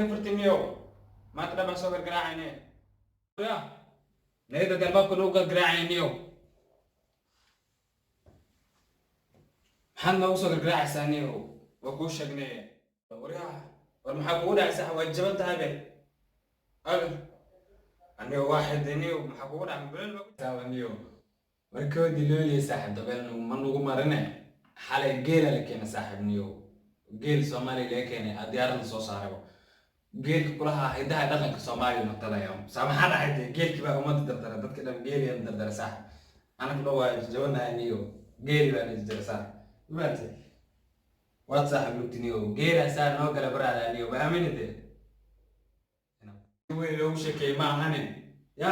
Naga furtay niyow, maanta dhan baan soo gargaraacayne. Ya nagada dee albaabka nagu gargaraacayne niyow, maxaad noogu soo gargaraacaysaa niyow? Waa kuu sheegnay. Waryaa, war maxaa kugu dhacay? Sax waa jaban tahay be. Aga anigo waa xiday niyow, maxaa kugu dhacay? Mabelel baa niyow. Warkoodii looliya saaxiib, dabeel ma nugu marine. Xalay geela la keenay saaxiib niyow, geel Soomaaliya laga keenay aa diyaarada soo saarayba. Geelka kulaha hidaha dhaqanka Soomaaliya matalaya. Saa maxaa dhacay dee? Geelkii baa ummadda dardara, dadka dhan geeliyan dardara saaxiib. Anaga dhan waa jajabanahay niyow, geeli baa la jajaba saaxiib. Maartay waad saaxiib lugti niyow, geela saa noo gala baraada niyow, ba aamini dee. Weyn loogu sheekeeyey ma ahane ya,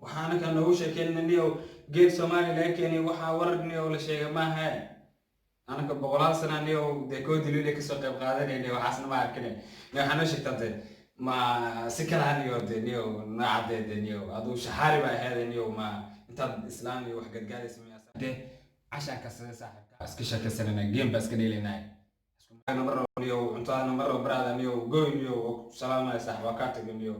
waxaa anaka noogu sheekeynna niyow geel Soomaaliya laga keenay. Waxaa warar niyow la sheegay maaha. Anaka boqolaal sana niyow dee koodi lule kasoo qayb qaadanayna, waxaasna ma arkine. Niyow, waxaa noo sheegtaa dee, ma si kalaha niyow dee niyow noocadee dee niyow, aduu shaxaari baa aheede niyow, ma intaad islaam iyo wax gadgaadaysa miyaa dee? Cashaan kasada saaxiibka iska sheekaysanayna, game baa iska dheelaynaa niyow, cuntadana mar rabo baraada niyow, goy niyow, waa ku salaamaya saaxib, waa kaa tagay niyow.